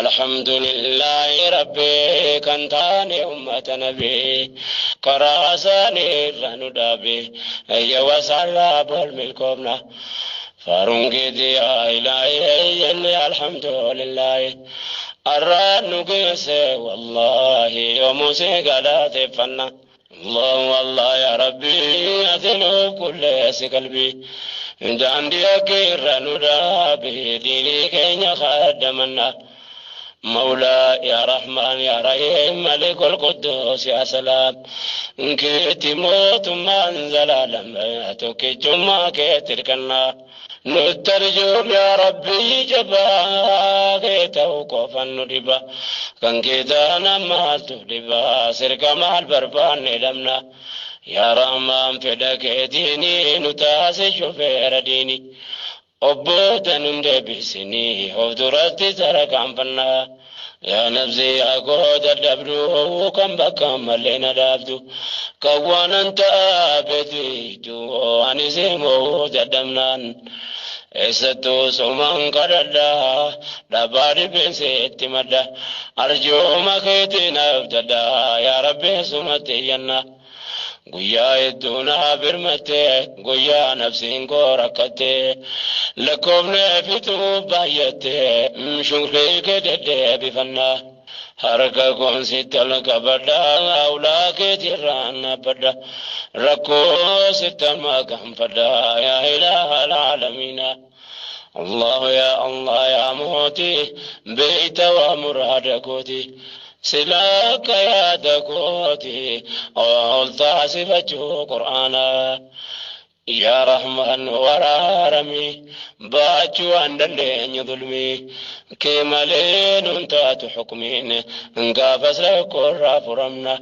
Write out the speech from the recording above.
Alhamdulillahi Rabbi kan taane ummata nabii karaa isaanii irra nu dhaabe eeyyawa isaarraa bol milkoofna. Faaruun keeti yaa ilaahi jenne alhamdulillahi arraan nu geesse wallahi yoomuu si galateeffanna. Allahu Allah ya Rabbi ati nuuf qulleessi qalbii daandii akka irra nu dhaabi diinii keenya kaaddamanna. Mawlaa ya Rahmaan ya Rahiim Malikul Quddus ya Salaam keetti mootummaan zalaalam tokkichummaa keetti hirkannaa. Nutti arjoom yaa Rabbii jabaa kee ta'u qofan nu dhiba kan kee taanaan maaltu dhiba sirka maal barbaanne dhabna yaa Rahmaan fedha keetiini nu taasi shufeera diini obboota nun deebisini of duratti tarkaanfannaa. Yaa nafsi yaa koo dadhabdu kan bakka malee na dhaabdu kan waanan ta'a beektu ani si moo dadhabnaan eessattuu suman kadhadha dhabaa dhibeensi itti madda arjooma keetiin abdadha yaa rabbi sumatti iyyanna. Guyyaa hedduu naa birmatte guyyaa nafsiin koo rakkatte lakkoofne fixuu baay'atte shukrii kee deddeebifanna. Harka koon sitti ol qabadha ulaa keetirraan dhaabbadha rakkoo sitti maganfadha yaa ilaaha alaalamiina. الله يا الله يا موتي بيت ومراد كوتي سلاك يا دكوتي قلت صفته قرآنا يا رحمن ورارمي باچو اندلين ظلمي كما لين انت حكمين انقافز لك فرمنا.